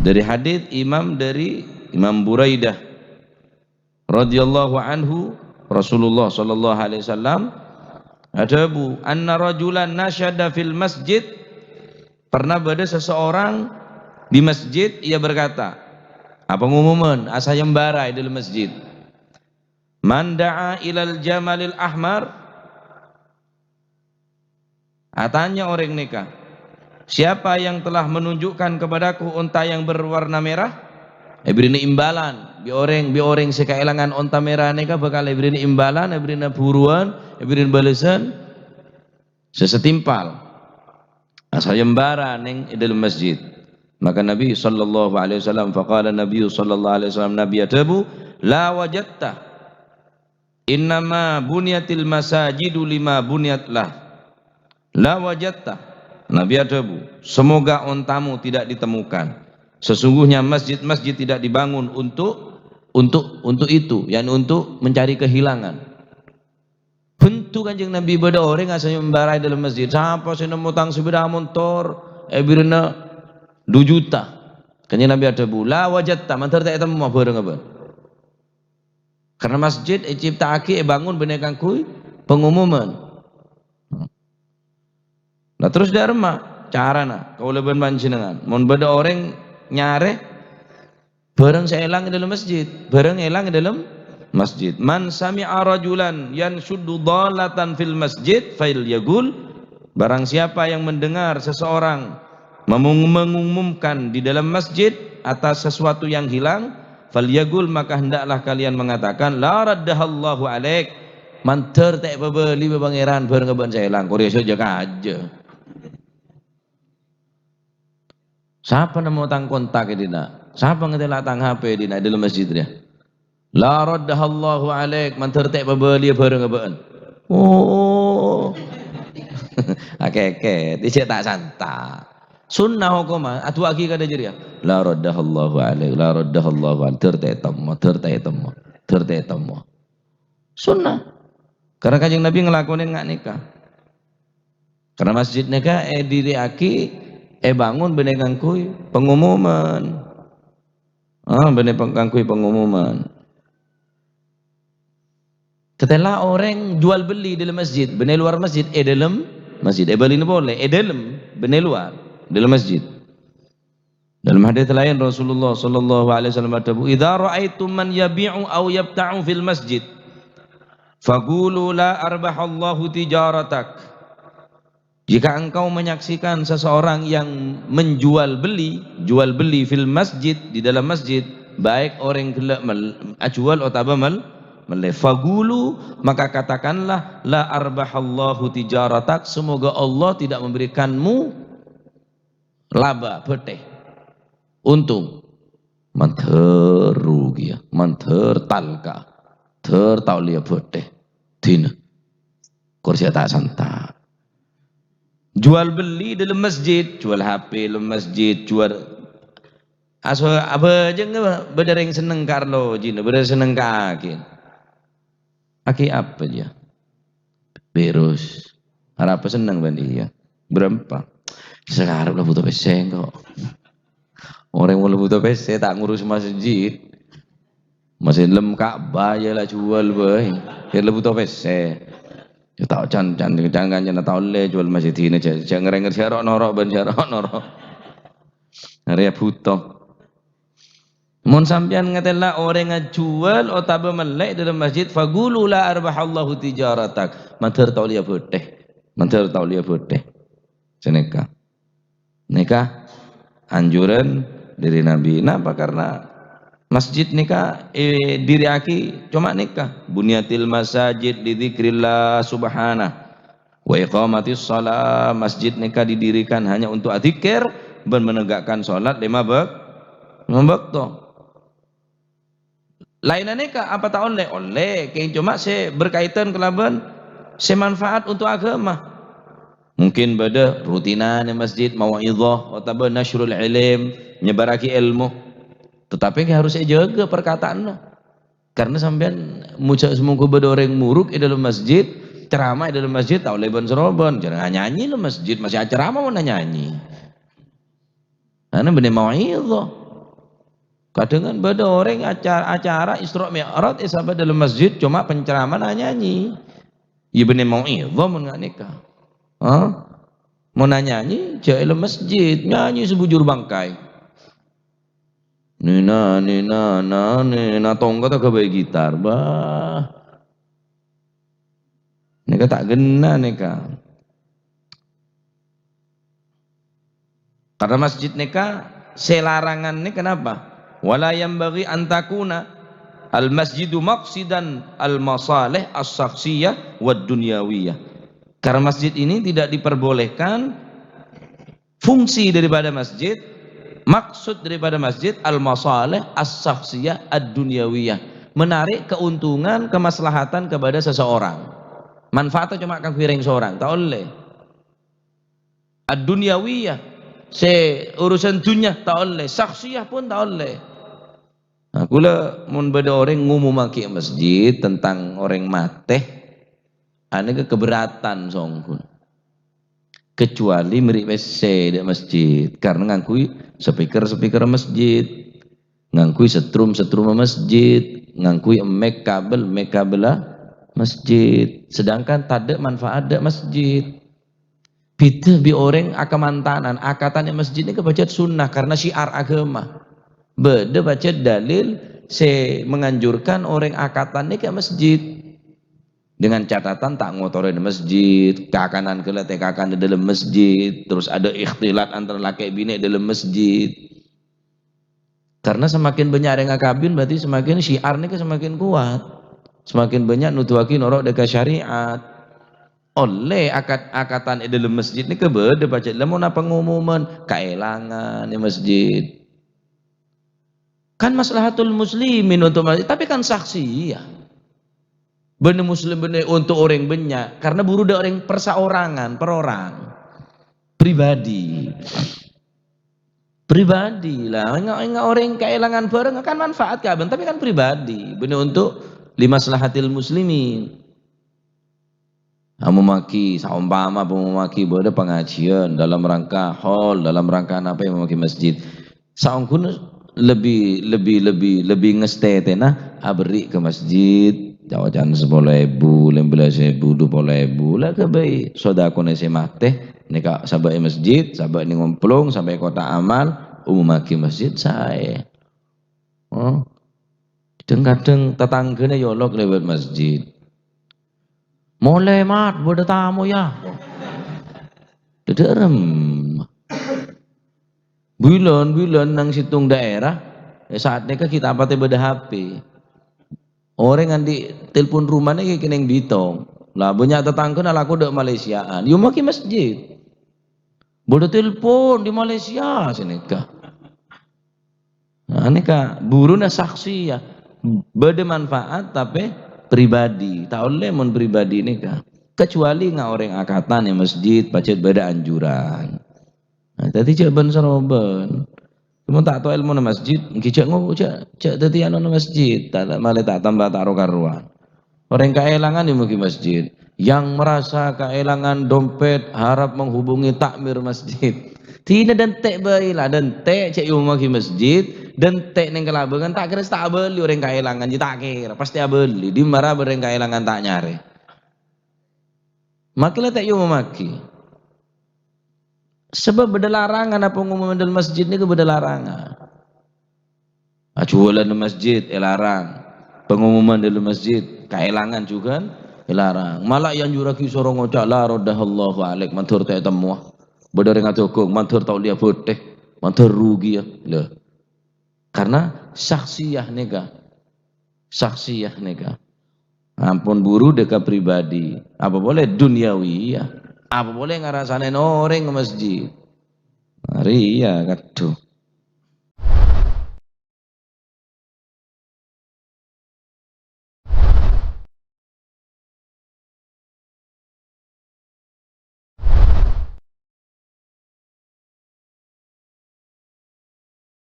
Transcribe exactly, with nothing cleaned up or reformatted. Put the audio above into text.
Dari hadits Imam, dari Imam Buraidah radhiyallahu anhu, Rasulullah sallallahu alaihi wasallam adhâbu, "Anna rajulan nasyada fil masjid," pernah bâdâ seseorang di masjid, ia berkata, apa ngomoman, asayembara è dâlem masjid, "Man da'a ilal jamalil ahmar," atanya orèng nèka, "Siapa yang telah menunjukkan kepadaku onta yang berwarna merah?" Èbèrri'na imbalan, bi' orèng, bi' orèng sè kaèlangan onta mèra nèka bhâkal èbèrri'na imbalan, èbèrri'na buruwân, èbèrri'na bâlessan sè setimpal. Asayembara neng è dâlem masjid. Maka Nabi sallallahu alaihi wasallam, faqala Nabi sallallahu alaihi wasallam, Nabi adhâbu, "La wajadta. Innama bunyatil masajidu lima bunyat lah. La wajadta." Nabi adhâbu, "Semoga ontamu tidak ditemukan. Sesungguhnya masjid-masjid tidak dibangun untuk, untuk, untuk itu, yakni untuk mencari kehilangan." Bhuntu Kanjeng Nabi bâdâ orèng asayembara è dâlem masjid. "Sapa sè nemmo tang sepeda montor?" Èbèrri'na du juta. Kanjeng Nabi adhâbu, "La wajadta, mandhâr ta' ètemmo bhârângnga bâ'na." Karena masjid ècipta'aghi, èbângon bânnè kaangghuy pangomoman. Nah, terros dâ'remma carana kaulâ bân panjhennengngan? Mon bâdâ orèng nyarè bhârâng sè èlang è dâlem masjid, bhârâng èlang è dâlem masjid. "Man sami'a rajulan yansyuddu dhallatan fil masjid falyaqul," barang siapa yang mendengar seseorang memung-, mengumumkan di dalam masjid atas sesuatu yang hilang, "Falyaqul," maka hendaklah kalian mengatakan, "La raddahallahu alaik." Mandhâr ta' èpabâli bi' Pangèran bhârângnga bâ'na sè èlang. Korè sè jâ-kajâ. Sapa nemmo tang kontak è dinna'? Sapa ngatela' tang H P è dinna' è dâlem masjid rèya? "La raddahallahu alaik," mandhâr ta' èpabâliyâ bhârângnga bâ'na. Oh. Akèkè, dicè' ta' santa'. Sunnah hokomma, adu'aaghi kadhâ' jârèya. "La raddahallahu alaik, la raddahallahu alaik," dhâr ta' ètemmo, dhâr ta' ètemmo, dhâr ta' ètemmo. Sunnah. Karena Kanjeng Nabi ngelakonin nga' nèka. Karena masjid nèka èdiri'aghi, èbângon bânnè kaangghuy pangomoman. Ah, bânnè pang-, kaangghuy pangomoman. Katela orèng jual beli dâlem masjid, bânnè lowar masjid, è dâlem masjid, èbâlina polè, è dâlem, bânnè lowar, dâlem masjid. Dalam hadis lain Rasulullah sallallahu alaihi wasallam adhâbu, "Idza ra'aitum man yabi'u aw yabta'u fil masjid, faqulu la arbahallahu tijaratak." Jika engkau menyaksikan seseorang yang menjual beli, jual beli fil masjid, di dalam masjid, baik orèng ghellâ' mel-, ajhuwâl otabâ mel-, mellè, faqulu, maka katakanlah, "La arbahallahu tijaratak," semoga Allah tidak memberikanmu laba, bâtè, untung. Mandhâr rugi, ya, mandhâr talka, dhâr ta' ollèya bâtè. Dina. Korè sè ta' santa'. Jual beli dâlem masjid, jual H P dâlem masjid, jual aso-, abhâjâng bâdâ rèng senneng ka arlojina, bâdâ senneng ka akèn. Akèn apa, ya? Virus. Arapa senneng bân iyâ? Bârâmpa? Sakarep la bhuto pèssè engko'. Orèng mon la bhuto pèssè ta' ngurus masjid. Masjid lem Ka'bah ya la juwâl bhâi. Ya la bhuto pèssè. Ya ta' can-can can kancana ta' ollè juwâl masjidina jhâ', jhâ' ngrènger jhâ' ro'-noro' bân jhâ' ro'-noro'. Arèya bhuto. Mon sampèyan ngatela orèng ajuwâl otabâ mellè dâlem masjid, faqulu la arbahallahu tijaratak. Mandhâr ta' ollèya bâtè. Mandhâr ta' ollèya bâtè. Sanèka. Nèka anjuran dâri Nabi. Napa? Karena masjid nèka, eh, èdiri'aghi coma nèka. Bunyatil masajid li dzikrillah subhanah. Wa iqamatis shalah, masjid nèka didirikan hanya untuk adzikir bân menegakkan salat lèma bâk-, lèma bâkto. Laènna nèka apa ta' ollè? Ollè, kèng coma sè berkaitan kalabân sè manfaat untuk agama. Mungkin bâdâ rutinan è masjid, mau'izah, otabâ nasyrul ilm, nyebarraghi èlmo. Tetapi harus èjâgâ perkataanna. Karena sampèyan mojhâ' samongghu bâdâ orèng morok è dâlem masjid, ceramah è dâlem masjid, ta' ollè bân-sarobân. Jhâ' nyanyi la masjid, masih acerama mon nyanyi. Ana bânnè mau'izah. Kadhâng kan bâdâ orèng aca-, acara Isra Mi'raj èsabâ' dâlem masjid, coma penceramah nyanyi. Iyâ bânnè mau'idhah mon nga' nèka. Hah? Mon nyanyi, jhâ' è dâlem masjid, nyanyi sabujur bângkaè. Nina, nina, na, nina, tongkotta ghâbây gitar. Bâh. Nèka ta' ghenna nèka. Karena masjid nèka sè larangan nèka napa? "Wala yanbaghi an takuna al-masjidu maqsidan al-masalih as-syakhsiyah wad dunyawiyah." Karena masjid ini tidak diperbolehkan fungsi daripada masjid, maksud daripada masjid, al-masalih as-syakhsiyah ad-dunyawiyah, menarik keuntungan, kemaslahatan kepada seseorang. Manfaatnya cuma kaangghuy rèng seorang, ta' ollè. Ad-dunyawiyah, sè urusan dunya, ta' ollè. Syakhsiyah pun ta' ollè. Nah, kaulâ mon bâdâ orèng ngomomaghi è masjid tentang orèng matè, anèka keberatan songghun. Kecuali mèrè' pèssè dâ' masjid, karena ngangghuy speaker-speaker masjid, ngangghuy setrum-setrum masjid, ngangghuy mic kabel, mic kabella masjid. Sedangkan tadâ' manfaat dâ' masjid. Bhidhâ bi' orèng akamantanan, akatan è masjid nèka pajhât sunnah karena syiar aghâma. Bâdâ pajhât dalil sè menganjurkan orèng akatan nèka è masjid. Dengan catatan ta' ngotorè è masjid, kakanan ghellâ' tè' kakan è dâlem masjid, terros adâ' ikhtilat antara lakè' binè' è dâlem masjid. Karena semakin bânnya' orèng akabin, berarti semakin syiar nèka semakin kuat. Semakin bânnya' noduwaghi noro' dâ' ka syariat. Ollè akat-, akatan è dâlem masjid nèka bâdâ pajhât. Lamon apa ngomoman? Kaèlangan è masjid. Kan maslahatul muslimin untuk masjid, tapi kan syakhsiyah. Bânnè muslim bânnè untuk orèng bânnya', karena buru dâ' orèng perseorangan, per orang. Pribadi. Pribadi lah, enga', enga' orèng kaèlangan bhârâng kan manfaat ka bân, tapi kan pribadi, bânnè untuk limaslahatil muslimin. Amomaghi, saompama amomaghi bâdâ pangajiân dalam rangka hol, dalam rangka napa, amomaghi masjid. Saongghuna lebbi, lebbi, lebbi, lebbi ngastètèna aberri' ka masjid, ca'-oca'an sapolo èbu, lèmbellas èbu, dupolo èbu, la ghâbây sodakona sè matè, nèka sabâ' è masjid, sabâ' nèng omplong, sabâ' è kotak amal, umumaghi masjid saè. Oh. Kadhâng-kadhâng tatangghâna èolok lèbât masjid. "Molè, Mat, bâdâ tamo, yâ." Dhâddhi rem. Bilân-bilân nang sèttong daerah, è saat nèka ghi' ta' patè bâdâ H P. Orèng andi' telpon rumana ghi' kennèng bitong. Lah, bânnya' tatangghâna lako dâ' Malaysiaan. Yâ, maghi masjid. Bâdâ telpon di Malaysia, sanèka. Nah, nèka buruna saksi, yâ. Bâdâ manfaat, tapè pribadi. Ta' ollè mon pribadi nèka. Kecuali nga' orèng akatan è masjid, pajhât bâdâ anjuran. Nah, dhâddhi jhâ' bân-sarobân. Coma ta' tao èlmona masjid, ènggi jhâ' ngo-, jhâ', jhâ' dhâddhi anona masjid. Ta', ta', malè ta' tamba ta' ro-karowan. Orèng kaèlangan yâ maghi masjid. Yang merasa kehilangan dompet harap menghubungi takmir masjid. Dinah dântè' bhâi la, dântè' jhâ' yâ maghi masjid, dântè' nèng kalabângan, ta' kèra sè ta' abâli orèng kaèlangan, jhâ' ta' kèra, pastè abâli. Dimma ra orèng kaèlangan ta' nyarè. Maghi la ta' yâ maghi. Sabâb bâdâ larangan apa ngomoman dâlem masjid nèko bâdâ larangan. Ajhuwâlân è masjid èlarang. Pangomoman dâlem masjid kaèlangan jhughân èlarang. Mala èanjurraghi soro ngoca' "La raddahallahu alaik", mandhâr ta' ètemmowa. Bâdâ orèng adhâghâng, mandhâr ta' ollè abâtè, mandhâr rugi yâ. Lho. Karena saksiyah nèka. Saksiyah nèka. Ampon buru dâ' ka pribadi. Apa polè dunyawiyah. Apa polè ngarasanè orèng è masjid. Arèya kadhu.